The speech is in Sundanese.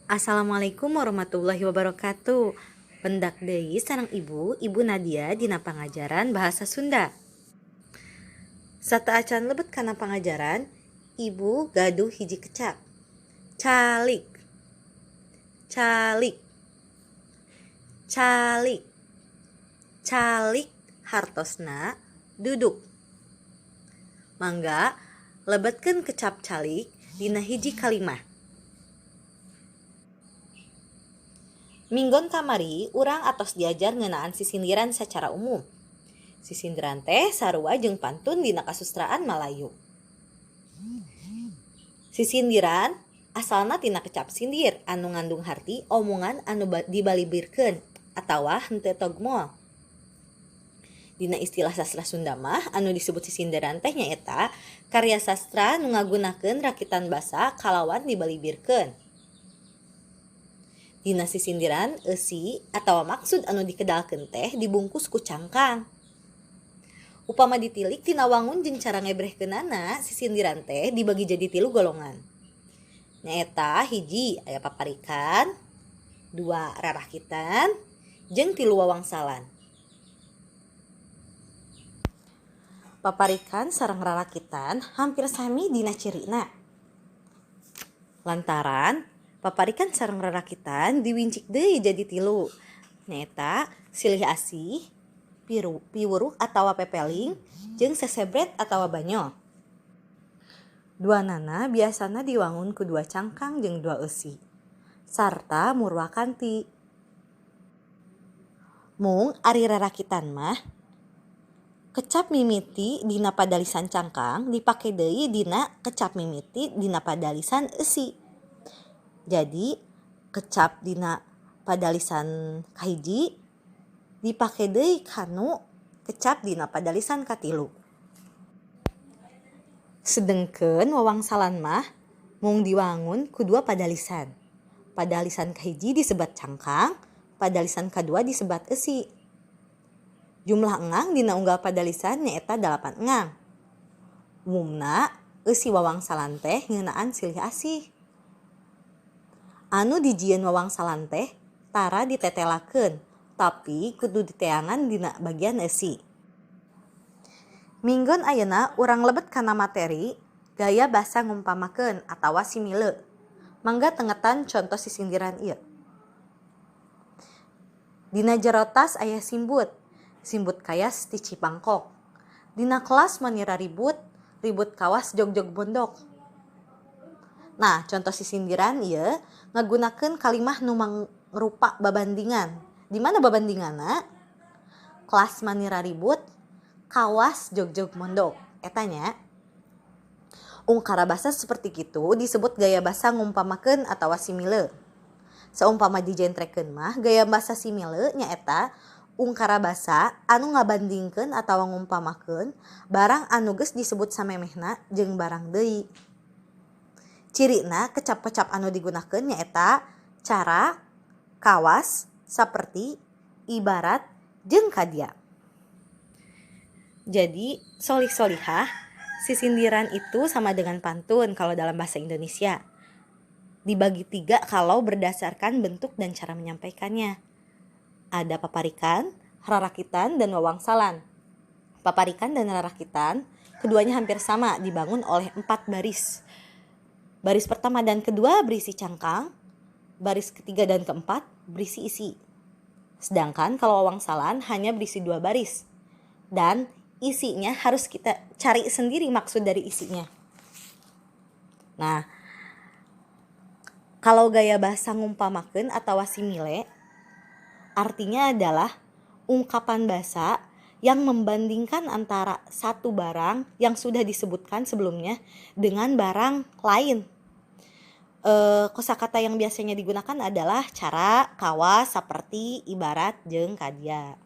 Assalamualaikum warahmatullahi wabarakatuh. Pendak deui sareng Ibu, Ibu Nadia dina pangajaran Bahasa Sunda. Sateuacan lebet kana pangajaran, Ibu gaduh hiji kecap. Calik. Calik. Calik. Calik hartosna duduk. Mangga lebetkeun kecap calik dina hiji kalimah. Minggon kamari urang atos diajar ngeunaan sisindiran sacara umum. Sisindiran teh sarua jeung pantun dina kasustraan Malayu. Sisindiran asalna tina kecap sindir anu ngandung harti omongan anu dibalibirkeun atawa henteu togmol. Dina istilah sastra Sunda mah anu disebut sisindiran teh nyaeta karya sastra nu ngagunakeun rakitan basa kalawan dibalibirkeun. Dina sisindiran eusi atawa maksud anu dikedalkeun teh dibungkus ku cangkang. Upama ditilik tina wangun jeung cara ngebrehkeunana, sisindiran teh dibagi jadi 3 golongan. Nyaeta hiji aya paparikan, 2 rarakitan, jeung 3 wawangsalan. Paparikan sareng rarakitan hampir sami dina cirina. Lantaran paparikan sareng rarakitan diwincik deui jadi 3, nyaeta silih asih, piwuruk atawa pepeling, jeung sesebret atawa banyol. Duanana biasana diwangun ku 2 cangkang jeung 2 eusi, sarta murwakanti. Mung ari rarakitan mah kecap mimiti dina padalisan cangkang dipake deui dina kecap mimiti dina padalisan eusi. Jadi kecap dina padalisan kahiji dipake deui kanu kecap dina padalisan katilu. Sedengkeun wawangsalan mah mung diwangun ku 2 padalisan. Padalisan kahiji disebat cangkang, padalisan kadua disebat eusi. Jumlah engang dina unggal padalisan nyaeta 8 engang. Umumna eusi wawangsalan teh ngeunaan silih asih. Anu dijieun wawangsalan teh tara ditetelakeun, tapi kudu diteangan dina bagian eusi. Minggon ayeuna urang lebet kana materi gaya basa ngumpamakeun atawa simile. Mangga tengetan conto sisindiran ieu. Dina jero tas aya simbut, simbut kayas ti Cibangkok. Dina kelas manira ribut, ribut kawas jog-jog bondok. Nah, contoh sisindiran ieu ngagunakeun kalimah nu mangrupa babandingan. Di mana babandinganna? Kelas manira ribut, kawas jog-jog mondok. Eta nya. Ungkara basa seperti kitu disebut gaya basa ngumpamakeun atawa simile. Saumpama dijentrekeun mah gaya basa simile nyaeta ungkara basa anu ngabandingkeun atawa ngumpamakeun barang anu geus disebut samemehna jeung barang deui. Cirina kecap-kecap anu digunakeun nyaeta cara, kawas, saperti, ibarat, jeung kadia. Jadi solih-solihah sisindiran itu sama dengan pantun kalau dalam bahasa Indonesia. Dibagi 3 kalau berdasarkan bentuk dan cara menyampaikannya. Ada paparikan, rarakitan, dan wawangsalan. Paparikan dan rarakitan keduanya hampir sama, dibangun oleh 4 baris. Baris pertama dan kedua berisi cangkang, baris ketiga dan keempat berisi isi. Sedangkan kalau wawangsalan hanya berisi 2 baris. Dan isinya harus kita cari sendiri maksud dari isinya. Nah, kalau gaya bahasa ngumpamakeun atawa simile, artinya adalah ungkapan bahasa yang membandingkan antara satu barang yang sudah disebutkan sebelumnya dengan barang lain. Kosakata yang biasanya digunakan adalah cara, kawas, saperti, ibarat, jeung kadia.